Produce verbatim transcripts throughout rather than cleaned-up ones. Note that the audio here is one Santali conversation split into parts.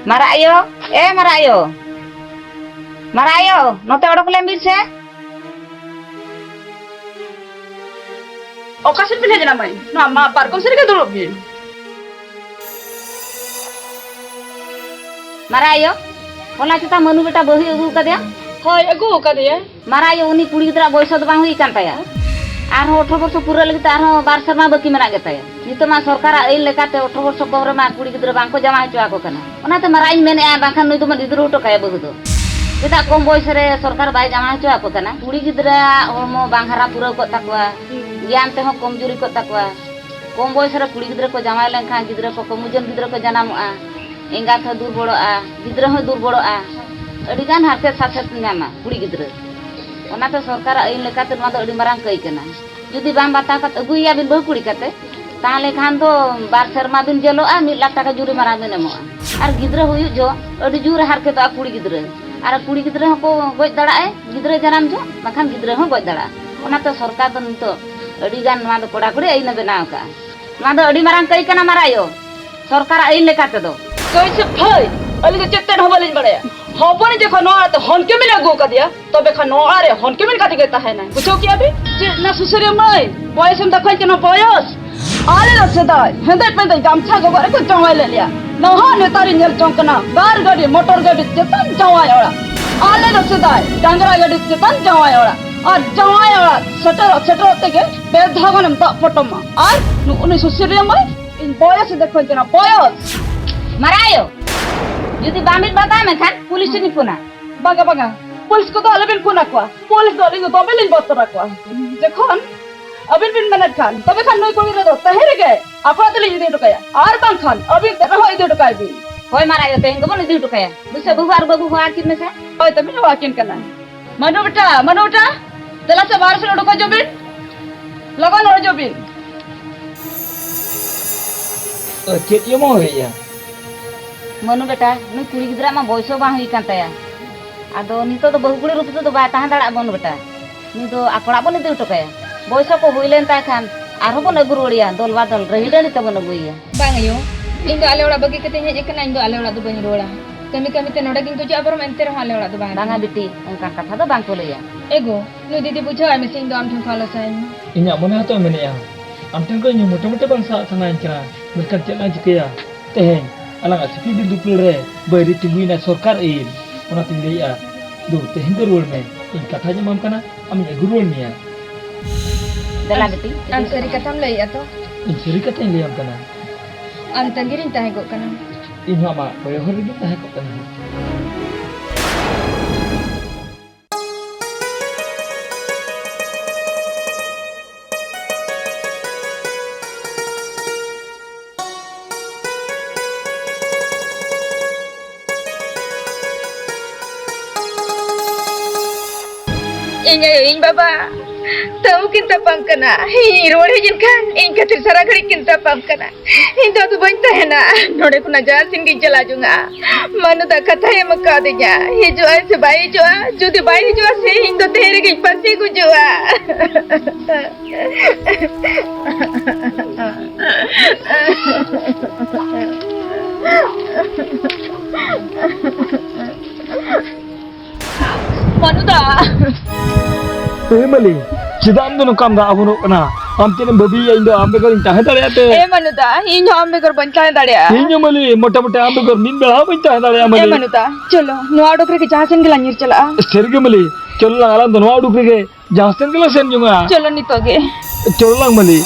ᱢᱟᱨᱟᱜ ᱟᱭᱳ, ᱮ ᱢᱟᱨᱟᱜ ᱟᱭᱳ, ᱢᱟᱨᱟᱜ ᱟᱭᱳ, ᱱᱚᱛᱮ ᱚᱰᱚᱠ ᱞᱮᱱ ᱵᱤᱱ ᱥᱮ᱾ ᱚᱠᱟ ᱥᱮᱫ ᱵᱤᱱ ᱦᱮᱡ ᱮᱱᱟ ᱢᱟᱹᱭ? ᱱᱚᱣᱟ ᱢᱟ ᱯᱟᱨᱠᱚᱢ ᱥᱮᱫ ᱨᱮᱜᱮ ᱫᱩᱲᱩᱵ ᱵᱤᱱ᱾ ᱢᱟᱨᱟᱜ ᱟᱭᱳ, ᱦᱚᱞᱟ ᱪᱮᱛᱟ ᱢᱟᱹᱱᱩ ᱵᱮᱴᱟ ᱵᱟᱹᱦᱩᱭ ᱟᱹᱜᱩ ᱟᱠᱟᱫᱮᱭᱟ? ᱦᱳᱭ, ᱟᱹᱜᱩ ᱟᱠᱟᱫᱮᱭᱟᱭ᱾ ᱢᱟᱨᱟᱜ ᱟᱭᱳ, ᱩᱱᱤ ᱠᱩᱲᱤ ᱜᱤᱫᱽᱨᱟᱹ ᱵᱚᱭᱚᱥ ᱫᱚ ᱵᱟᱝ ᱦᱩᱭ ᱟᱠᱟᱱ ᱛᱟᱭᱟ᱾ ᱟᱨᱦᱚᱸ ᱟᱴᱷᱨᱚ ᱵᱚᱨᱥᱚ ᱯᱩᱨᱟᱹᱜ ᱞᱟᱹᱜᱤᱫ ᱛᱮ ᱟᱨᱦᱚᱸ ᱵᱟᱨ ᱥᱮᱨᱢᱟ ᱵᱟᱹᱠᱤ ᱢᱮᱱᱟᱜ ᱜᱮᱛᱟᱭᱟ᱾ ᱱᱤᱛᱚᱜ ᱢᱟ ᱥᱚᱨᱠᱟᱨᱟᱜ ᱟᱹᱭᱤᱱ ᱞᱮᱠᱟᱛᱮ ᱟᱴᱷᱨᱚ ᱵᱚᱨᱥᱚ ᱠᱚ ᱦᱚᱨᱮ ᱢᱟ ᱠᱩᱲᱤ ᱜᱤᱫᱽᱨᱟᱹ ᱵᱟᱝ ᱠᱚ ᱡᱟᱶᱟᱭ ᱦᱚᱪᱚ ᱟᱠᱚ ᱠᱟᱱᱟ᱾ ᱚᱱᱟᱛᱮ ᱢᱟᱨᱟᱜ ᱤᱧ ᱢᱮᱱᱮᱫᱼᱟ, ᱵᱟᱝᱠᱷᱟᱱ ᱱᱩᱭ ᱫᱚᱵᱚᱱ ᱤᱫᱤ ᱨᱩᱣᱟᱹᱲ ᱦᱚᱴᱚ ᱠᱟᱭᱟ ᱵᱟᱹᱦᱩ ᱫᱚ᱾ ᱪᱮᱫᱟᱜ ᱠᱚᱢ ᱵᱚᱭᱮᱥ ᱨᱮ ᱥᱚᱨᱠᱟᱨ ᱵᱟᱭ ᱡᱟᱶᱟᱭ ᱦᱚᱪᱚ ᱟᱠᱚ ᱠᱟᱱᱟ? ᱠᱩᱲᱤ ᱜᱤᱫᱽᱨᱟᱹᱣᱟᱜ ᱦᱚᱲᱢᱚ ᱵᱟᱝ ᱦᱟᱨᱟ ᱯᱩᱨᱟᱹᱣ ᱠᱚᱜ ᱛᱟᱠᱚᱣᱟ, ᱜᱮᱭᱟᱱ ᱛᱮᱦᱚᱸ ᱠᱚᱢᱡᱩᱨᱤ ᱠᱚᱜ ᱛᱟᱠᱚᱣᱟ᱾ ᱠᱚᱢ ᱵᱚᱭᱮᱥ ᱨᱮ ᱠᱩᱲᱤ ᱜᱤᱫᱽᱨᱟᱹ ᱠᱚ ᱡᱟᱶᱟᱭ ᱞᱮᱱᱠᱷᱟᱱ ᱜᱤᱫᱽᱨᱟᱹ ᱠᱚ ᱠᱚᱢᱩᱡᱚᱱ ᱜᱤᱫᱽᱨᱟᱹ ᱠᱚ ᱡᱟᱱᱟᱢᱚᱜᱼᱟ, ᱮᱸᱜᱟᱛ ᱦᱚᱸ ᱫᱩᱨᱵᱚᱞᱚᱜᱼᱟ, ᱜᱤᱫᱽᱨᱟᱹ ᱦᱚᱸ ᱫᱩᱨᱵᱚᱞᱚᱜᱼᱟ, ᱟᱹᱰᱤᱜᱟᱱ ᱦᱟᱨᱠᱮᱛ ᱥᱟᱥᱮᱛ ᱧᱟᱢᱟ ᱠᱩᱲᱤ ᱜᱤᱫᱽᱨᱟᱹ᱾ ᱚᱱᱟᱛᱮ ᱥᱚᱨᱠᱟᱨᱟᱜ ᱟᱹᱭᱤᱱ ᱞᱮᱠᱟᱛᱮ ᱱᱚᱣᱟ ᱫᱚ ᱟᱹᱰᱤ ᱢᱟᱨᱟᱝ ᱠᱟᱹᱭ ᱠᱟᱱᱟ᱾ ᱡᱩᱫᱤ ᱵᱟᱝ ᱵᱟᱛᱟᱣ ᱠᱟᱛᱮ ᱟᱹᱜᱩᱭᱮᱭᱟ ᱵᱤᱱ ᱵᱟᱹᱦᱩ ᱠᱩᱲᱤ ᱠᱟᱛᱮ, ᱛᱟᱦᱚᱞᱮ ᱠᱷᱟᱱ ᱫᱚ ᱵᱟᱨ ᱥᱮᱨᱢᱟ ᱵᱤᱱ ᱡᱮᱞᱚᱜᱼᱟ, ᱢᱤᱫ ᱞᱟᱠᱷ ᱴᱟᱠᱟ ᱡᱩᱨᱤᱢᱟᱱᱟ ᱵᱤᱱ ᱮᱢᱚᱜᱼᱟ᱾ ᱟᱨ ᱜᱤᱫᱽᱨᱟᱹ ᱦᱩᱭᱩᱜ ᱡᱚᱦᱚᱜ ᱟᱹᱰᱤ ᱡᱳᱨ ᱦᱟᱨᱠᱮᱛᱚᱜᱼᱟ ᱠᱩᱲᱤ ᱜᱤᱫᱽᱨᱟᱹ᱾ ᱟᱨ ᱠᱩᱲᱤ ᱜᱤᱫᱽᱨᱟᱹ ᱦᱚᱸᱠᱚ ᱜᱚᱡ ᱫᱟᱲᱮᱭᱟᱜᱼᱟ, ᱜᱤᱫᱽᱨᱟᱹ ᱡᱟᱱᱟᱢ ᱡᱚᱦᱚᱜ, ᱵᱟᱠᱷᱟᱱ ᱜᱤᱫᱽᱨᱟᱹ ᱦᱚᱸ ᱜᱚᱡ ᱫᱟᱲᱮᱭᱟᱜᱼᱟ᱾ ᱚᱱᱟᱛᱮ ᱥᱚᱨᱠᱟᱨ ᱫᱚ ᱱᱤᱛᱚᱜ ᱟᱹᱰᱤ ᱜᱟᱱ ᱱᱚᱣᱟ ᱫᱚ ᱠᱚᱲᱟᱠᱩᱲᱤ ᱟᱹᱭᱤᱱᱮ ᱵᱮᱱᱟᱣ ᱟᱠᱟᱫᱼᱟ᱾ ᱱᱚᱣᱟ ᱫᱚ ᱟᱹᱰᱤ ᱢᱟᱨᱟᱝ ᱠᱟᱹᱭ ᱠᱟᱱᱟ ᱢᱟᱨᱟᱜ ᱟᱭᱳ, ᱥᱚᱨᱠᱟᱨᱟᱜ ᱟᱹᱭᱤᱱ ᱞᱮᱠᱟ ᱛᱮᱫᱚ᱾ ᱠᱟᱹᱭ ᱥᱮ ᱯᱷᱟᱹᱭ, ᱟᱹᱞᱤᱧ ᱫᱚ ᱪᱮᱫ ᱛᱮᱫ ᱦᱚᱸ ᱵᱟᱹᱞᱤᱧ ᱵᱟᱲᱟᱭᱟ᱾ ᱦᱚᱯᱚᱱ ᱡᱚᱠᱷᱚᱱ ᱱᱚᱣᱟ ᱚᱲᱟᱜ ᱛᱮ ᱦᱚᱱᱠᱮ ᱵᱤᱱ ᱟᱹᱜᱩ ᱟᱠᱟᱫᱮᱭᱟ, ᱛᱚᱵᱮ ᱠᱷᱟᱱ ᱱᱚᱣᱟ ᱚᱲᱟᱜ ᱨᱮ ᱦᱚᱱᱠᱮ ᱵᱤᱱ ᱠᱟᱛᱮ ᱜᱮ ᱛᱟᱦᱮᱱᱟᱭ᱾ ᱵᱩᱡᱷᱟᱹᱣ ᱠᱮᱜᱼᱟ ᱵᱤᱱ? ᱪᱮᱫ ᱱᱟ ᱥᱩᱥᱟᱹᱨᱤᱭᱟᱹ ᱢᱟᱹᱭ, ᱵᱚᱭᱮᱥ ᱮᱢ ᱫᱮᱠᱷᱟᱣᱟᱹᱧ ᱠᱟᱱᱟ, ᱵᱚᱭᱮᱥ? ᱟᱞᱮ ᱫᱚ ᱥᱮᱫᱟᱭ ᱦᱮᱸᱫᱮ ᱯᱮᱸᱫᱮ ᱜᱟᱢᱪᱷᱟ ᱜᱚᱜᱚᱜ ᱨᱮᱠᱚ ᱡᱟᱶᱟᱭ ᱞᱮᱫ ᱞᱮᱭᱟ᱾ ᱱᱟᱦᱟᱜ ᱱᱮᱛᱟᱨᱤᱧ ᱧᱮᱞ ᱡᱚᱝ ᱠᱟᱱᱟ ᱠᱟᱨ ᱜᱟᱹᱰᱤ, ᱢᱚᱴᱚᱨ ᱜᱟᱹᱰᱤ ᱪᱮᱛᱟᱱ ᱡᱟᱶᱟᱭ ᱚᱲᱟᱜ᱾ ᱟᱞᱮ ᱫᱚ ᱥᱮᱫᱟᱭ ᱰᱟᱝᱨᱟ ᱜᱟᱹᱰᱤ ᱪᱮᱛᱟᱱ ᱡᱟᱶᱟᱭ ᱚᱲᱟᱜ᱾ ᱟᱨ ᱡᱟᱶᱟᱭ ᱚᱲᱟᱜ ᱥᱮᱴᱮᱨᱚᱜ ᱥᱮᱴᱮᱨᱚᱜ ᱛᱮᱜᱮ ᱯᱮ ᱫᱷᱟᱣ ᱜᱟᱱᱮᱢ ᱫᱟᱜ ᱯᱚᱴᱚᱢᱟ᱾ ᱟᱨ ᱱᱩᱜᱼᱩ ᱱᱩᱭ ᱥᱩᱥᱟᱹᱨᱤᱭᱟᱹ ᱢᱟᱹᱭ, ᱤᱧ ᱵᱚᱭᱚᱥ ᱮ ᱫᱮᱠᱷᱟᱣᱟᱹᱧ ᱠᱟᱱᱟ, ᱵᱚᱭᱚᱥ᱾ ᱢᱟᱨᱟᱜ ᱟᱭᱳ, ᱡᱩᱫᱤ ᱵᱟᱢ ᱵᱤᱱ ᱵᱟᱛᱟᱣ ᱢᱮᱠᱷᱟᱱ ᱯᱩᱞᱤᱥ ᱴᱷᱮᱱ ᱤᱧ ᱯᱷᱳᱱᱟ᱾ ᱵᱟᱝᱟ, ᱵᱟᱝᱟ, ᱯᱩᱞᱤᱥ ᱠᱚᱫᱚ ᱟᱞᱚᱵᱤᱱ ᱯᱷᱳᱱ ᱟᱠᱚᱣᱟ᱾ ᱯᱩᱞᱤᱥ ᱫᱚ ᱟᱹᱞᱤᱧ ᱫᱚ ᱫᱚᱢᱮ ᱞᱤᱧ ᱵᱚᱛᱚᱨ ᱟᱠᱚᱣᱟ᱾ ᱡᱚᱠᱷᱚᱱ ᱟᱹᱵᱤᱱ ᱵᱤᱱ ᱢᱮᱱᱮᱫ ᱠᱷᱟᱱ, ᱛᱚᱵᱮ ᱠᱷᱟᱱ ᱱᱩᱭ ᱠᱩᱲᱤ ᱜᱤᱫᱽᱨᱟᱹ ᱫᱚ ᱛᱟᱦᱮᱸ ᱨᱮᱜᱮ ᱟᱠᱷᱲᱟ ᱛᱮᱞᱤᱧ ᱤᱫᱤ ᱦᱚᱴᱚ ᱠᱟᱭᱟ, ᱟᱨ ᱵᱟᱝᱠᱷᱟᱱ ᱟᱹᱵᱤᱱ ᱛᱮ ᱨᱮᱦᱚᱸ ᱤᱫᱤ ᱦᱚᱴᱚ ᱠᱟᱭ ᱵᱤᱱ᱾ ᱦᱳᱭ ᱢᱟᱨᱟᱜ ᱟᱭᱳ, ᱛᱮᱦᱮᱧ ᱜᱮᱵᱚᱱ ᱤᱫᱤ ᱦᱚᱴᱚ ᱠᱟᱭᱟ᱾ ᱵᱩᱡᱷᱟᱹᱣ, ᱵᱟᱹᱦᱩ ᱟᱨ ᱵᱟᱹᱵᱩ ᱦᱚᱦᱚ ᱟᱹᱠᱤᱱ ᱢᱮᱥᱮ᱾ ᱦᱳᱭ, ᱛᱚᱵᱮ ᱦᱚᱦᱚ ᱟᱹᱠᱤᱱ ᱠᱟᱱᱟ᱾ ᱢᱟᱹᱱᱩ ᱵᱮᱴᱟ, ᱢᱟᱹᱱᱩ ᱵᱮᱴᱟ, ᱫᱮᱞᱟ ᱥᱮ ᱵᱟᱦᱨᱮ ᱥᱮᱫ ᱩᱰᱩᱠ ᱦᱤᱡᱩᱜ ᱵᱤᱱ, ᱞᱚᱜᱚᱱ ᱦᱤᱡᱩᱜ ᱵᱤᱱ᱾ ᱚ, ᱪᱮᱫ ᱭᱚᱢᱚ ᱦᱩᱭᱩᱜᱼᱟ? ᱢᱟᱹᱱᱩ ᱵᱮᱴᱟ, ᱱᱩᱭ ᱠᱩᱲᱤ ᱜᱤᱫᱽᱨᱟᱹ ᱢᱟ ᱵᱚᱭᱮᱥ ᱦᱚᱸ ᱵᱟᱝ ᱦᱩᱭ ᱠᱟᱱ ᱛᱟᱭᱟ᱾ ᱟᱫᱚ ᱱᱤᱛᱚᱜ ᱫᱚ ᱵᱟᱹᱦᱩ ᱠᱩᱲᱤ ᱨᱩᱯ ᱛᱮᱫᱚ ᱵᱟᱭ ᱛᱟᱦᱮᱸ ᱫᱟᱲᱮᱭᱟᱜᱼᱟ ᱢᱟᱹᱱᱩ ᱵᱮᱴᱟ᱾ ᱱᱩᱭ ᱫᱚ ᱟᱠᱚ ᱚᱲᱟᱜ ᱵᱚᱱ ᱤᱫᱤ ᱦᱚᱴᱚ ᱠᱟᱭᱟ᱾ ᱵᱚᱭᱮᱥ ᱠᱚ ᱦᱩᱭ ᱞᱮᱱ ᱛᱟᱭ ᱠᱷᱟᱱ ᱟᱨᱦᱚᱸ ᱵᱚᱱ ᱟᱹᱜᱩ ᱨᱩᱣᱟᱹᱲᱮᱭᱟ, ᱫᱚᱞ ᱵᱟᱫᱚᱞ ᱨᱟᱹᱦᱤ ᱰᱟᱹᱦᱤ ᱛᱮᱵᱚᱱ ᱟᱹᱜᱩᱭᱮᱭᱟ᱾ ᱵᱟᱝ ᱟᱭᱳ, ᱤᱧ ᱫᱚ ᱟᱞᱮ ᱚᱲᱟᱜ ᱵᱟᱹᱜᱤ ᱠᱟᱛᱮᱧ ᱦᱮᱡ ᱟᱠᱟᱱᱟ, ᱤᱧ ᱫᱚ ᱟᱞᱮ ᱚᱲᱟᱜ ᱫᱚ ᱵᱟᱹᱧ ᱨᱩᱣᱟᱹᱲᱟ᱾ ᱠᱟᱹᱢᱤ ᱠᱟᱹᱢᱤ ᱛᱮ ᱱᱚᱰᱮ ᱜᱤᱧ ᱜᱩᱡᱩᱜᱼᱟ, ᱵᱚᱨᱚᱢ ᱮᱱᱛᱮ ᱨᱮᱦᱚᱸ ᱟᱞᱮ ᱚᱲᱟᱜ ᱫᱚ ᱵᱟᱝ ᱵᱟᱝᱟ ᱨᱩᱣᱟᱹᱲᱟ᱾ ᱵᱤᱴᱤ, ᱚᱱᱠᱟᱱ ᱠᱟᱛᱷᱟ ᱫᱚ ᱵᱟᱝ ᱠᱚ ᱞᱟᱹᱭᱟ᱾ ᱮ ᱜᱚ, ᱱᱩᱭ ᱫᱤᱫᱤ ᱵᱩᱡᱷᱟᱹᱣᱟᱭ ᱢᱮᱥᱮ, ᱤᱧ ᱫᱚ ᱟᱢ ᱴᱷᱮᱱ ᱠᱷᱚᱱ ᱟᱞᱚ ᱥᱟᱦᱟᱧ ᱢᱟ᱾ ᱤᱧᱟᱹᱜ ᱢᱚᱱᱮ ᱦᱚᱸᱛᱚ ᱢᱮᱱᱮᱜᱼᱟ, ᱟᱢ ᱴᱷᱮᱱ ᱠᱷᱚᱱ ᱤᱧ ᱢᱚᱴᱟᱢᱩᱴᱤ ᱵᱟᱝ ᱥᱟᱦᱟᱜ ᱥᱟᱱᱟᱧ ᱠᱟᱱᱟ, ᱢᱮᱱᱠᱷᱟᱱ ᱪᱮᱫ ᱞᱟᱝ ᱪᱤᱠᱟᱹᱭᱟ? ᱛᱮᱦᱮᱧ ᱟᱞᱟᱝᱟᱜ ᱥᱤᱯᱤ ᱵᱤᱨ ᱫᱩᱯᱩᱞ ᱨᱮ ᱵᱟᱹᱭᱨᱤ ᱛᱤᱸᱜᱩᱭᱮᱱᱟ ᱥᱚᱨᱠᱟᱨ ᱟᱹᱭᱤᱱ, ᱚᱱᱟᱛᱤᱧ ᱞᱟᱹᱭᱮᱜᱼᱟ, ᱫᱩ, ᱛᱮᱦᱮᱧ ᱫᱚ ᱨᱩᱣᱟᱹᱲ ᱢᱮ, ᱤᱧ ᱠᱟᱛᱷᱟᱧ ᱮᱢᱟᱢ ᱠᱟᱱᱟ, ᱟᱢᱤᱧ ᱟᱹᱜᱩ ᱨᱩᱣᱟᱹᱲ ᱢᱮᱭᱟ᱾ ᱫᱮᱞᱟ ᱵᱤᱴᱤ, ᱟᱢ ᱤᱫᱤ ᱥᱟᱹᱨᱤ ᱠᱟᱛᱟᱢ ᱞᱟᱹᱭᱮᱜᱼᱟ ᱛᱚ? ᱤᱧ ᱥᱟᱹᱨᱤ ᱠᱟᱛᱷᱟᱧ ᱞᱟᱹᱭᱟᱢ ᱠᱟᱱᱟ᱾ ᱟᱢ ᱛᱟᱺᱜᱤ ᱨᱤᱧ ᱛᱟᱦᱮᱸ ᱠᱚᱜ ᱠᱟᱱᱟ᱾ ᱤᱧ ᱦᱚᱸ ᱟᱢᱟᱜ ᱠᱚᱭᱚᱜ ᱦᱚᱨ ᱨᱮᱜᱤᱧ ᱛᱟᱦᱮᱸ ᱠᱚᱜ ᱠᱟᱱᱟ᱾ ᱤᱧ ᱟᱭᱳ, ᱤᱧ ᱵᱟᱵᱟ ᱛᱟᱹᱦᱩ ᱠᱤᱱ ᱛᱟᱯᱟᱢ ᱠᱟᱱᱟ᱾ ᱤᱧ ᱨᱩᱣᱟᱹᱲ ᱦᱮᱡ ᱮᱱ ᱠᱷᱟᱱ ᱤᱧ ᱠᱷᱟᱹᱛᱤᱨ ᱥᱟᱨᱟ ᱜᱷᱟᱹᱲᱤᱡ ᱠᱤᱱ ᱛᱟᱯᱟᱢ ᱠᱟᱱᱟ᱾ ᱤᱧ ᱫᱚ ᱟᱫᱚ ᱵᱟᱹᱧ ᱛᱟᱦᱮᱱᱟ᱾ ᱱᱚᱰᱮ ᱠᱷᱚᱱᱟᱜ ᱡᱟᱦᱟᱸ ᱥᱮᱱ ᱜᱤᱧ ᱪᱟᱞᱟᱣ ᱡᱚᱝᱟ᱾ ᱢᱟᱱᱩ ᱫᱟ ᱠᱟᱛᱷᱟᱭ ᱮᱢ ᱟᱠᱟᱫᱤᱧᱟ, ᱦᱤᱡᱩᱜ ᱟᱭ ᱥᱮ ᱵᱟᱭ ᱦᱤᱡᱩᱜᱼᱟ᱾ ᱡᱩᱫᱤ ᱵᱟᱭ ᱦᱤᱡᱩᱜᱼᱟ ᱥᱮ, ᱤᱧ ᱫᱚ ᱛᱮᱦᱮᱧ ᱨᱮᱜᱮᱧ ᱯᱟᱹᱥᱤ ᱜᱩᱡᱩᱜᱼᱟ᱾ ᱢᱟᱱᱩ ᱫᱟ᱾ ᱮ ᱢᱟᱹᱞᱤ, ᱪᱮᱫᱟᱜ ᱟᱢ ᱫᱚ ᱱᱚᱝᱠᱟᱢ ᱨᱟᱜ ᱦᱚᱯᱚᱱᱚᱜ ᱠᱟᱱᱟ? ᱟᱢ ᱪᱮᱫ ᱮᱢ ᱵᱷᱟᱹᱵᱤᱭᱮᱫᱼᱟ, ᱤᱧ ᱫᱚ ᱟᱢ ᱵᱮᱜᱚᱨ ᱤᱧ ᱛᱟᱦᱮᱸ ᱫᱟᱲᱮᱭᱟᱜ ᱛᱮ? ᱮ ᱢᱟᱱᱩ ᱫᱟ, ᱤᱧ ᱦᱚᱸ ᱟᱢ ᱵᱮᱜᱚᱨ ᱵᱟᱹᱧ ᱛᱟᱦᱮᱸ ᱫᱟᱲᱮᱭᱟᱜᱼᱟ᱾ ᱤᱧ ᱦᱚᱸ ᱢᱟᱹᱞᱤ, ᱢᱚᱴᱟᱢᱩᱴᱤ ᱟᱢ ᱵᱮᱜᱚᱨ ᱢᱤᱫ ᱵᱮᱲᱟ ᱦᱚᱸ ᱵᱟᱹᱧ ᱛᱟᱦᱮᱸ ᱫᱟᱲᱮᱭᱟᱜᱼᱟ ᱮ ᱢᱟᱹᱞᱤ᱾ ᱢᱟᱱᱩ ᱫᱟ, ᱪᱚᱞᱚ, ᱱᱚᱣᱟ ᱩᱰᱩᱠ ᱨᱮᱜᱮ ᱡᱟᱦᱟᱸ ᱥᱮᱱ ᱜᱮᱞᱟᱝ ᱧᱤᱨ ᱪᱟᱞᱟᱜᱼᱟ᱾ ᱥᱟᱹᱨᱤ ᱜᱮ ᱢᱟᱹᱞᱤ, ᱪᱚᱞᱚ ᱞᱟᱝ ᱟᱞᱟᱝ ᱫᱚ ᱱᱚᱣᱟ ᱩᱰᱩᱠ ᱨᱮᱜᱮ ᱡᱟᱦᱟᱸ ᱥᱮᱱ ᱜᱮᱞᱟᱝ ᱥᱮᱱ ᱡᱚᱝᱟ᱾ ᱪᱚᱞᱚ ᱱᱤᱛᱚᱜ ᱜᱮ᱾ ᱪᱚᱞᱚ ᱞᱟᱝ ᱢᱟᱹᱞᱤ᱾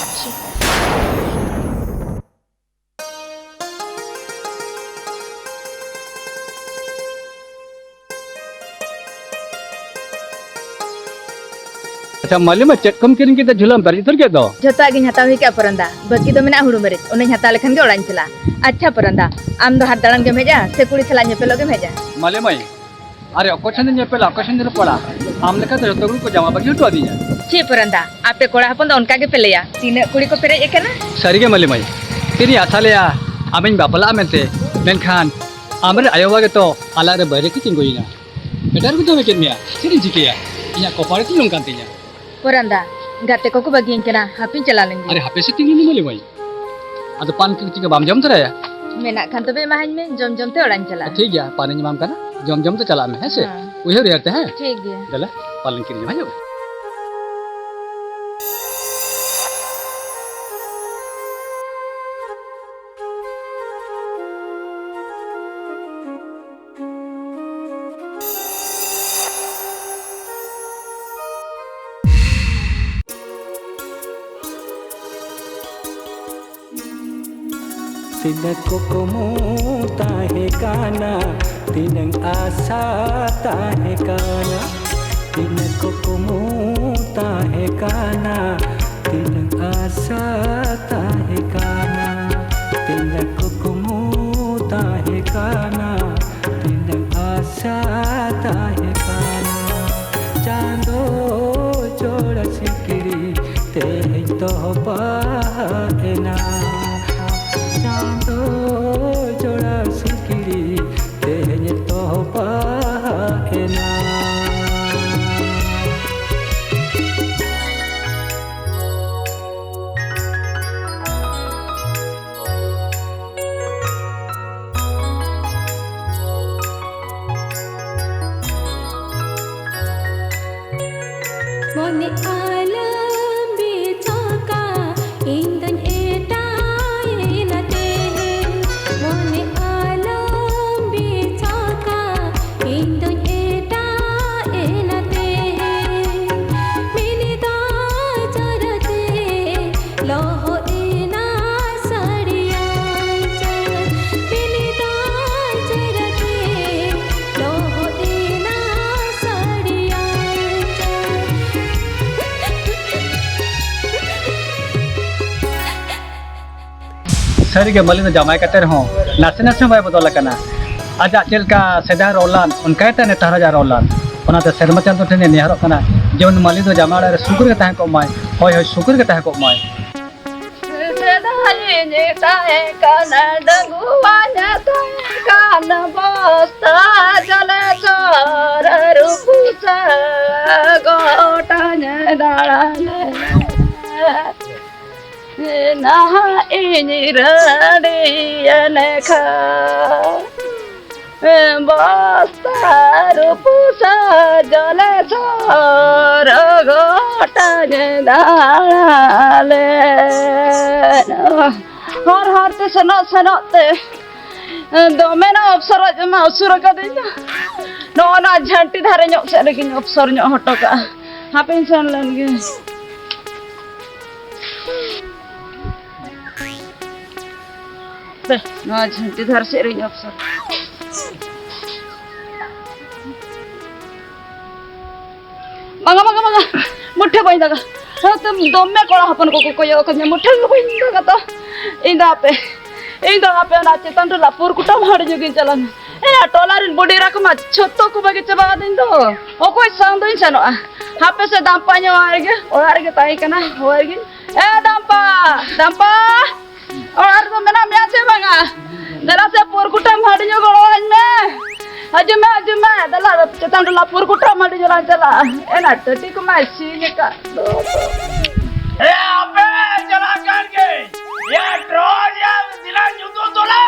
ᱟᱪᱪᱷᱟ, ᱢᱟᱹᱞᱤ ᱢᱟ, ᱪᱮᱫ ᱠᱚᱢ ᱠᱤᱨᱤᱧ ᱠᱮᱫᱟ? ᱡᱷᱩᱞᱟᱹᱢ ᱯᱮᱨᱮᱡ ᱩᱛᱟᱹᱨ ᱠᱮᱫ ᱫᱚ᱾ ᱡᱷᱚᱛᱚᱣᱟᱜ ᱜᱤᱧ ᱦᱟᱛᱟᱣ ᱦᱩᱭ ᱠᱮᱫᱼᱟ ᱯᱚᱨᱚᱱᱫᱟ᱾ ᱵᱟᱹᱠᱤ ᱫᱚ ᱢᱮᱱᱟᱜᱼᱟ ᱦᱩᱲᱩ ᱢᱟᱹᱨᱤᱪ, ᱚᱱᱟᱧ ᱦᱟᱛᱟᱣ ᱞᱮᱠᱷᱟᱱ ᱜᱮ ᱚᱲᱟᱜ ᱤᱧ ᱪᱟᱞᱟᱜᱼᱟ᱾ ᱟᱪᱪᱷᱟ ᱯᱚᱨᱚᱱᱫᱟ, ᱟᱢ ᱫᱚ ᱦᱟᱴ ᱫᱟᱬᱟᱱ ᱜᱮᱢ ᱦᱮᱡᱼᱟ ᱥᱮ ᱠᱩᱲᱤ ᱥᱟᱞᱟᱜ ᱧᱮᱯᱮᱞᱚᱜ ᱜᱮᱢ ᱦᱮᱡᱼᱟ? ᱢᱟᱹᱞᱤ ᱢᱟᱹᱭ, ᱟᱨᱮ ᱚᱠᱚᱭ ᱴᱷᱮᱱ ᱫᱚᱧ ᱧᱮᱯᱮᱞᱟ, ᱚᱠᱚᱭ ᱴᱷᱮᱱ ᱫᱚᱧ ᱨᱚᱯᱚᱲᱟ? ᱟᱢ ᱞᱮᱠᱟᱛᱮ ᱡᱚᱛᱚ ᱠᱚᱲᱟ ᱠᱚ ᱡᱟᱶᱟᱭ ᱵᱟᱹᱜᱤ ᱦᱚᱴᱚ ᱟᱹᱫᱤᱧᱟ᱾ ᱪᱮᱫ ᱯᱚᱨᱚᱱᱫᱟ, ᱟᱯᱮ ᱠᱚᱲᱟ ᱦᱚᱯᱚᱱ ᱫᱚ ᱚᱱᱠᱟ ᱜᱮᱯᱮ ᱞᱟᱹᱭᱟ᱾ ᱛᱤᱱᱟᱹᱜ ᱠᱩᱲᱤ ᱠᱚ ᱯᱮᱨᱮᱡ ᱟᱠᱟᱱᱟ᱾ ᱥᱟᱹᱨᱤᱜᱮ ᱢᱟᱹᱞᱤ ᱢᱟᱹᱭ, ᱛᱤᱱᱤᱧ ᱟᱥᱟ ᱞᱮᱜᱼᱟ ᱟᱢᱤᱧ ᱵᱟᱯᱞᱟᱜᱼᱟ ᱢᱮᱱᱛᱮ, ᱢᱮᱱᱠᱷᱟᱱ ᱟᱢᱨᱮᱱ ᱟᱭᱳ ᱵᱟᱵᱟ ᱜᱮᱛᱚ ᱟᱞᱟᱜ ᱨᱮ ᱵᱟᱹᱭᱨᱤ ᱠᱤᱱ ᱛᱤᱸᱜᱩᱭᱮᱱᱟ᱾ ᱮᱴᱟᱜ ᱨᱮᱠᱚ ᱡᱟᱶᱟᱭ ᱠᱮᱫ ᱢᱮᱭᱟ, ᱪᱮᱫ ᱤᱧ ᱪᱤᱠᱟᱹᱭᱟ? ᱤᱧᱟᱹᱜ ᱠᱚᱯᱟᱲ ᱛᱤᱧ ᱱᱚᱝᱠᱟᱱ ᱛᱤᱧᱟ᱾ ᱯᱚᱨᱟᱱᱫᱟ, ᱜᱟᱛᱮ ᱠᱚᱠᱚ ᱵᱟᱹᱜᱤᱭᱟᱹᱧ ᱠᱟᱱᱟ, ᱦᱟᱯᱮᱧ ᱪᱟᱞᱟᱣ ᱞᱮᱱ ᱜᱮ᱾ ᱟᱨᱮ ᱦᱟᱯᱮ ᱥᱮ, ᱛᱤᱸᱜᱩ ᱢᱮ ᱢᱟᱹᱞᱤ ᱢᱟᱹᱭ᱾ ᱟᱫᱚ ᱯᱟᱱ ᱠᱤ ᱪᱤᱠᱟᱹ ᱵᱟᱢ ᱡᱚᱢ ᱛᱚᱨᱟᱭᱟ? ᱢᱮᱱᱟᱜ ᱠᱷᱟᱱ ᱛᱚᱵᱮ ᱮᱢᱟᱦᱟᱹᱧ ᱢᱮ, ᱡᱚᱢ ᱡᱚᱢ ᱛᱮ ᱚᱲᱟᱜ ᱤᱧ ᱪᱟᱞᱟᱜᱼᱟ᱾ ᱴᱷᱤᱠ ᱜᱮᱭᱟ, ᱯᱟᱱᱤᱧ ᱮᱢᱟᱢ ᱠᱟᱱᱟ, ᱡᱚᱢ ᱡᱚᱢ ᱛᱮ ᱪᱟᱞᱟᱜ ᱢᱮ, ᱦᱮᱸ ᱥᱮ? ᱦᱮᱸ᱾ ᱩᱭᱦᱟᱹᱨ ᱩᱭᱦᱟᱹᱨ ᱛᱮ, ᱦᱮᱸ? ᱴᱷᱤᱠ ᱜᱮᱭᱟ᱾ ᱫᱮᱞᱟ, ᱯᱟᱱᱤᱧ ᱠᱤᱨᱤᱧ ᱟᱢᱟ, ᱦᱤᱡᱩᱜ ᱢᱮ᱾ ᱛᱤᱱᱟᱹᱜ ᱠᱩᱠᱢᱩ ᱛᱟᱦᱮᱸ ᱠᱟᱱᱟ, ᱛᱤᱱᱟᱹᱜ ᱟᱥᱟ ᱛᱟᱦᱮᱸ ᱠᱟᱱᱟ, ᱛᱤᱱᱟᱹᱜ ᱠᱩᱠᱢᱩ ᱛᱟᱦᱮᱸ ᱠᱟᱱᱟ, ᱛᱤᱱᱟᱹᱜ ᱟᱥᱟ ᱛᱟᱦᱮᱸ ᱠᱟᱱᱟ, ᱛᱤᱱᱟᱹᱜ ᱠᱩᱠᱢᱩ ᱛᱟᱦᱮᱸ ᱠᱟᱱᱟ, ᱛᱤᱱᱟᱹᱜ ᱟᱥᱟ ᱛᱟᱦᱮᱸ ᱠᱟᱱᱟ᱾ ᱪᱟᱸᱫᱚ ᱡᱚᱲᱟ ᱥᱤᱠᱲᱤ ᱛᱮᱦᱮᱧ ᱛᱚᱯᱟ ᱮᱱᱟ᱾ ᱪᱟᱸᱫᱚ ᱡᱚᱲᱟ ᱥᱤᱠᱲᱤ ᱛᱮᱦᱮᱧ ᱛᱚᱯᱟ ᱮᱱᱟ᱾ ᱢᱚᱱᱮ ᱟᱞᱚᱢ ᱵᱤᱪᱷᱚᱠᱟ, ᱤᱧ ᱫᱚᱧ ᱮᱴᱟᱜ ᱮᱱᱟ ᱛᱮᱦᱮᱧ᱾ ᱢᱚᱱᱮ ᱟᱞᱚᱢ ᱵᱤᱪᱷᱚᱠᱟ, ᱤᱧ ᱫᱚᱧ ᱮᱴᱟᱜ ᱮᱱᱟ ᱛᱮᱦᱮᱧ᱾ ᱢᱤᱱᱤ ᱫᱟᱜ ᱪᱟᱨᱟᱛᱮ ᱞᱚᱦᱚᱫ ᱮᱱᱟ ᱥᱟᱹᱲᱤᱭᱟᱹ ᱪᱟᱹᱨ᱾ ᱢᱤᱱᱤ ᱫᱟᱜ ᱪᱟᱨᱟᱛᱮ ᱞᱚᱦᱚᱫ ᱮᱱᱟ ᱥᱟᱹᱲᱤᱭᱟᱹ ᱪᱟᱹᱨ᱾ ᱥᱟᱹᱨᱤᱜᱮ, ᱢᱟᱹᱞᱤ ᱫᱚ ᱡᱟᱶᱟᱭ ᱠᱟᱛᱮ ᱨᱮᱦᱚᱸ ᱱᱟᱥᱮ ᱱᱟᱥᱮ ᱦᱚᱸ ᱵᱟᱭ ᱵᱚᱫᱚᱞ ᱟᱠᱟᱱᱟ᱾ ᱟᱡᱟᱜ ᱪᱮᱫ ᱞᱮᱠᱟ ᱥᱮᱫᱟᱭ ᱨᱚᱲ ᱞᱟᱱ, ᱚᱱᱠᱟ ᱜᱮ ᱛᱟᱭ ᱱᱮᱛᱟᱨ ᱦᱚᱸ ᱟᱡᱟᱜ ᱨᱚᱲ ᱞᱟᱱ᱾ ᱚᱱᱟᱛᱮ ᱥᱮᱨᱢᱟ ᱪᱟᱸᱫᱚ ᱴᱷᱮᱱ ᱤᱧ ᱱᱮᱦᱚᱨᱚᱜ ᱠᱟᱱᱟ, ᱡᱮᱢᱚᱱ ᱢᱟᱹᱞᱤ ᱫᱚ ᱡᱟᱶᱟᱭ ᱚᱲᱟᱜ ᱨᱮ ᱥᱩᱠ ᱨᱮᱜᱮ ᱛᱟᱦᱮᱸ ᱠᱚᱜ ᱢᱟᱭ᱾ ᱦᱳᱭ, ᱦᱳᱭ, ᱥᱩᱠ ᱨᱮᱜᱮ ᱛᱟᱦᱮᱸ ᱠᱚᱜ ᱢᱟᱭ᱾ ᱥᱮᱫᱟᱭ ᱤᱧ ᱛᱟᱦᱮᱸ ᱠᱟᱱᱟ ᱰᱟᱺᱜᱩᱣᱟᱹᱧ ᱛᱟᱦᱮᱸ ᱠᱟᱱᱟ, ᱵᱚᱥᱛᱟ ᱡᱟᱞᱮ ᱪᱚᱨ ᱨᱩᱯᱩᱥᱟ ᱜᱚᱴᱟᱧ ᱫᱟᱬᱟᱱᱟ᱾ ᱱᱟᱦᱟᱜ ᱤᱧ ᱨᱟᱹᱰᱤᱭᱮᱱ ᱠᱷᱟᱱ, ᱵᱚᱥᱛᱟ ᱨᱩᱯᱩ ᱥᱟᱡᱚᱞᱮ ᱥᱚᱨᱚᱜ ᱜᱚᱴᱟᱧ ᱫᱟᱬᱟᱞᱮ᱾ ᱦᱚᱨ ᱦᱚᱨ ᱛᱮ ᱥᱮᱱᱚᱜ ᱥᱮᱱᱚᱜ ᱛᱮ ᱫᱚᱢᱮ ᱱᱟ ᱚᱯᱥᱚᱨ ᱢᱟ ᱩᱥᱩᱨ ᱟᱠᱟᱫᱤᱧ ᱫᱚ᱾ ᱱᱚᱜᱼᱚ ᱱᱟ ᱡᱷᱟᱹᱱᱴᱤ ᱫᱷᱟᱨᱮ ᱧᱚᱜ ᱥᱮᱫ ᱨᱮᱜᱮᱧ ᱚᱯᱥᱚᱨ ᱧᱚᱜ ᱦᱚᱴᱚ ᱠᱟᱜᱼᱟ᱾ ᱦᱟᱯᱮᱧ ᱥᱮᱱ ᱞᱮᱱ ᱜᱮ᱾ ᱦᱟᱯᱮ, ᱱᱚᱣᱟ ᱡᱷᱟᱹᱱᱴᱤ ᱫᱷᱟᱨᱮ ᱥᱮᱫ ᱨᱮᱧ ᱚᱯᱥᱚᱨ᱾ ᱵᱟᱝᱟ, ᱵᱟᱝᱟ, ᱵᱟᱝᱟ, ᱢᱩᱴᱷᱟᱹ ᱵᱟᱹᱧ ᱫᱟᱜᱟ᱾ ᱦᱮᱸ, ᱛᱚ ᱫᱚᱢᱮ ᱠᱚᱲᱟ ᱦᱚᱯᱚᱱ ᱠᱚᱠᱚ ᱠᱚᱭᱚᱜ ᱟᱠᱟᱫᱤᱧᱟ, ᱢᱩᱴᱷᱟᱹ ᱜᱮ ᱵᱟᱹᱧ ᱫᱟᱜᱟ ᱛᱚ᱾ ᱤᱧ ᱫᱚ ᱦᱟᱯᱮ, ᱤᱧ ᱫᱚ ᱦᱟᱯᱮ ᱚᱱᱟ ᱪᱮᱛᱟᱱ ᱴᱚᱞᱟ ᱯᱩᱨ ᱠᱩᱴᱟᱹᱢ ᱦᱟᱹᱴ ᱧᱚᱜᱤᱧ ᱪᱟᱞᱟᱜᱼᱟ᱾ ᱮᱭᱟ, ᱴᱚᱞᱟ ᱨᱮᱱ ᱵᱩᱰᱷᱤ ᱮᱨᱟ ᱠᱚᱢᱟ ᱡᱷᱚᱛᱚ ᱠᱚ ᱵᱟᱹᱜᱤ ᱪᱟᱵᱟ ᱟᱹᱫᱤᱧ ᱫᱚ᱾ ᱚᱠᱚᱭ ᱥᱟᱶ ᱫᱚᱧ ᱥᱮᱱᱚᱜᱼᱟ? ᱦᱟᱯᱮ ᱥᱮ ᱫᱟᱢᱯᱟᱧ ᱦᱚᱦᱚᱣᱟᱭ ᱜᱮ, ᱚᱲᱟᱜ ᱨᱮᱜᱮ ᱛᱟᱦᱮᱸ ᱠᱟᱱᱟᱭ, ᱦᱚᱦᱚᱣᱟᱭ ᱜᱤᱧ᱾ ᱮ ᱫᱟᱢᱯᱟ, ᱫᱟᱢᱯᱟ! ᱚᱲᱟᱜ ᱨᱮᱫᱚ ᱢᱮᱱᱟᱜ ᱢᱮᱭᱟ ᱥᱮ ᱵᱟᱝᱟ? ᱫᱮᱞᱟ ᱥᱮ ᱯᱩᱨ ᱠᱩᱴᱟᱹᱢ ᱦᱟᱹᱴᱤᱧ ᱜᱚᱲᱚᱣᱟᱹᱧ ᱢᱮ᱾ ᱦᱤᱡᱩᱜ ᱢᱮ, ᱦᱤᱡᱩᱜ ᱢᱮ᱾ ᱫᱮᱞᱟ ᱪᱮᱛᱟᱱ ᱴᱚᱞᱟ ᱯᱩᱨ ᱠᱩᱴᱟᱹᱢ ᱦᱟᱹᱴᱤᱧ ᱞᱟᱝ ᱪᱟᱞᱟᱜᱼᱟ᱾ ᱮᱱᱟ ᱴᱟᱹᱴᱤ ᱠᱚᱢᱟ ᱥᱤᱧ ᱟᱠᱟᱫ ᱫᱚ᱾ ᱮ ᱟᱯᱮ ᱪᱟᱞᱟᱜ ᱠᱟᱱ ᱜᱮ᱾ ᱭᱟ ᱴᱨᱚᱞ ᱭᱟ ᱫᱤᱞᱟ ᱧᱩᱛᱩᱢ ᱛᱚᱞᱟ᱾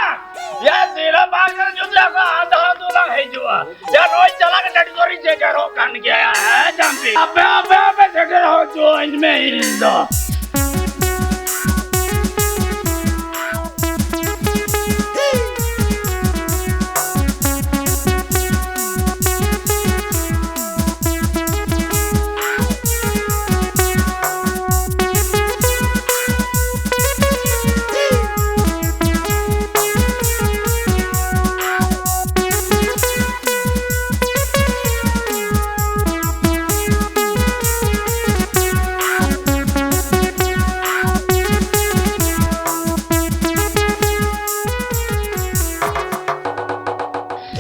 ᱭᱟ ᱫᱤᱞᱟ ᱵᱟᱝ ᱧᱩᱛᱩᱢ ᱟᱠᱟ ᱟᱫᱷᱟ ᱫᱚᱞᱟ ᱦᱤᱡᱩᱜᱼᱟ᱾ ᱭᱟ, ᱱᱚᱜᱼᱚᱭ ᱪᱟᱞᱟᱜ ᱠᱟᱱ ᱰᱟᱹᱰᱤ ᱫᱚᱨᱤᱧ ᱥᱮᱴᱮᱨᱚᱜ ᱠᱟᱱ ᱜᱮᱭᱟ, ᱦᱮᱸ, ᱡᱟᱢᱯᱤ? ᱟᱯᱮ, ᱟᱯᱮ, ᱟᱯᱮ ᱥᱮᱴᱮᱨ ᱦᱚᱪᱚᱣᱟᱹᱧ ᱢᱮ ᱤᱧ ᱫᱚ᱾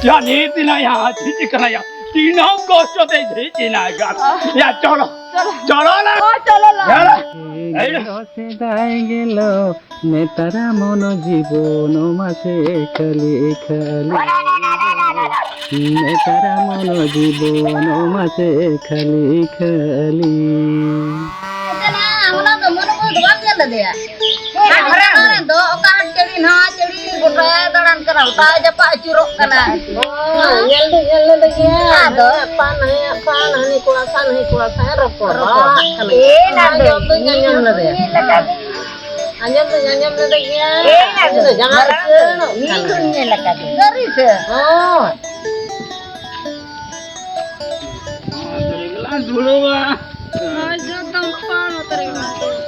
ᱭᱟ, ᱱᱤᱛ ᱮᱱᱟ ᱭᱟ, ᱪᱮᱫ ᱠᱟᱱᱟ ᱭᱟ? ᱛᱤᱱᱟᱹᱜ ᱠᱚᱥᱴᱚ ᱛᱮ ᱦᱮᱡ ᱮᱱᱟ ᱭᱟ᱾ ᱭᱟ, ᱪᱚᱞᱚ᱾ ᱪᱚᱞᱚ᱾ ᱪᱚᱞᱚ ᱞᱟ᱾ ᱦᱳᱭ, ᱪᱚᱞᱚ ᱞᱟ᱾ ᱪᱚᱞᱚ᱾ ᱮᱭ ᱞᱟ᱾ ᱥᱮᱫᱟᱭ ᱜᱮᱞᱚ ᱱᱮᱛᱟᱨᱟ ᱢᱚᱱᱚ ᱡᱤᱵᱚᱱ ᱢᱟᱥᱮ ᱠᱷᱟᱹᱞᱤ ᱠᱷᱟᱹᱞᱤ᱾ ᱱᱮᱛᱟᱨᱟ ᱢᱚᱱᱚ ᱡᱤᱵᱚᱱ ᱢᱟᱥᱮ ᱠᱷᱟᱹᱞᱤ ᱠᱷᱟᱹᱞᱤ᱾ ᱪᱟᱞᱟᱜᱼᱟ, ᱦᱚᱞᱟ ᱫᱚ ᱢᱚᱱᱚ ᱠᱚ ᱫᱚ ᱵᱟᱢ ᱧᱮᱞ ᱞᱮᱫᱮᱭᱟ? ᱫᱚ ᱚᱠᱟ ᱦᱟᱴ ᱪᱟᱹᱲᱤ ᱱᱚᱣᱟ ᱪᱟᱹᱲᱤ ᱜᱚᱴᱟ ᱫᱟᱬᱟᱱ ᱠᱟᱱᱟ, ᱜᱚᱴᱟ ᱡᱟᱯᱟᱜ ᱟᱹᱪᱩᱨᱚᱜ ᱠᱟᱱᱟ᱾ ᱦᱳᱭ, ᱧᱮᱞ ᱫᱚ ᱧᱮᱞ ᱞᱮᱫᱮ ᱜᱮᱭᱟ᱾ ᱟᱫᱚ? ᱟᱯᱟᱱ ᱦᱮᱸ ᱟᱯᱟᱱ, ᱦᱟᱹᱱᱤ ᱠᱚᱲᱟ ᱥᱟᱶ ᱱᱟᱹᱭ ᱠᱚᱲᱟ ᱥᱟᱶ ᱨᱚᱯᱚᱲ ᱨᱚᱯᱚᱲ᱾ ᱵᱟᱲᱟ ᱠᱟᱱᱟ᱾ ᱮ, ᱱᱟᱫᱚ, ᱟᱸᱡᱚᱢ ᱫᱚᱧ ᱟᱸᱡᱚᱢ ᱞᱮᱫᱮᱭᱟ᱾ ᱧᱮᱞ ᱟᱠᱟᱫᱮ᱾ ᱟᱸᱡᱚᱢ ᱫᱚᱧ ᱟᱸᱡᱚᱢ ᱞᱮᱫᱮ ᱜᱮᱭᱟ᱾ ᱮ, ᱱᱟᱫᱚ, ᱤᱧ ᱫᱚ ᱡᱟᱶᱟᱭ ᱢᱟᱨᱟᱝ ᱩᱛᱟᱹᱨ ᱫᱚ ᱱᱚᱜ ᱤᱧ ᱠᱟᱱᱟ᱾ ᱫᱚᱧ ᱧᱮᱞ ᱟᱠᱟᱫᱮ᱾ ᱥᱟᱹᱨᱤ ᱥᱮ? ᱦᱳᱭ᱾ ᱱᱚᱛᱮ ᱨᱮᱜᱮ ᱞᱟᱝ ᱫᱩᱲᱩᱵᱟ᱾ ᱦᱳᱭ, ᱡᱚᱛᱚᱢ ᱠᱚ ᱱᱚᱛᱮ ᱨᱮᱜᱮ ᱞᱟᱝ ᱫᱩᱲᱩᱵᱟ᱾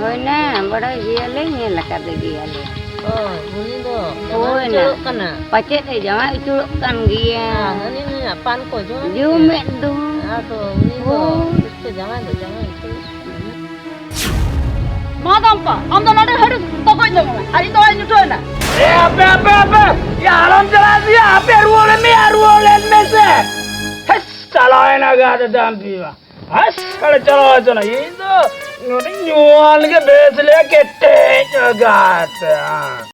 ᱦᱳᱭ ᱱᱟ, ᱵᱟᱲᱟᱭ ᱜᱮᱭᱟᱞᱮ, ᱧᱮᱞ ᱟᱠᱟᱫᱮ ᱜᱮᱭᱟᱞᱮ᱾ ᱦᱳᱭ, ᱩᱱᱤ ᱫᱚ ᱦᱳᱭ ᱱᱟ᱾ ᱩᱪᱟᱹᱲᱚᱜ ᱠᱟᱱᱟ᱾ ᱯᱟᱪᱮᱫ ᱮ ᱡᱟᱶᱟᱭ ᱩᱪᱟᱹᱲᱚᱜ ᱠᱟᱱ ᱜᱮᱭᱟ᱾ ᱟᱨ ᱦᱟᱹᱱᱤ ᱱᱩᱭᱟᱜ ᱯᱟᱱ ᱠᱚ ᱡᱚᱢᱮᱫ ᱡᱚᱢᱮᱫ ᱜᱮᱭᱟ᱾ ᱫᱚ᱾ ᱟᱫᱚ ᱩᱱᱤ ᱫᱚ ᱦᱳᱭ᱾ ᱛᱤᱥ ᱪᱚ ᱡᱟᱶᱟᱭ ᱫᱚ ᱡᱟᱶᱟᱭ ᱩᱪᱟᱹᱲᱚᱜ᱾ ᱢᱟ ᱫᱟᱢᱯᱟ, ᱟᱢ ᱫᱚ ᱱᱚᱰᱮ ᱦᱟᱹᱰᱩ ᱛᱚᱜᱚᱡ ᱧᱚᱜ ᱢᱮ, ᱟᱨ ᱤᱧ ᱫᱚ ᱚᱲᱟᱜ ᱤᱧ ᱩᱴᱷᱟᱹᱣ ᱮᱱᱟ᱾ ᱮ, ᱟᱯᱮ, ᱟᱯᱮ, ᱟᱯᱮ! ᱭᱟ, ᱟᱞᱚᱢ ᱪᱟᱞᱟᱜ ᱜᱮᱭᱟ, ᱟᱯᱮ ᱨᱩᱣᱟᱹᱲ ᱮᱱ ᱢᱮᱭᱟ, ᱨᱩᱣᱟᱹᱲ ᱮᱱ ᱢᱮ ᱥᱮ᱾ ᱦᱮᱥ, ᱪᱟᱞᱟᱣ ᱮᱱᱟ ᱜᱟᱫᱟ ᱫᱟᱢᱯᱤ ᱢᱟ᱾ ᱦᱮᱥ, ᱟᱞᱮ ᱪᱟᱞᱟᱣ ᱦᱚᱪᱚᱱᱟ᱾ ᱤᱧ ᱫᱚ ᱱᱚᱰᱮ ᱧᱩᱣᱟᱱ ᱜᱮ ᱵᱮᱥ ᱞᱮ ᱠᱮᱴᱮᱡ ᱜᱟᱛᱮ᱾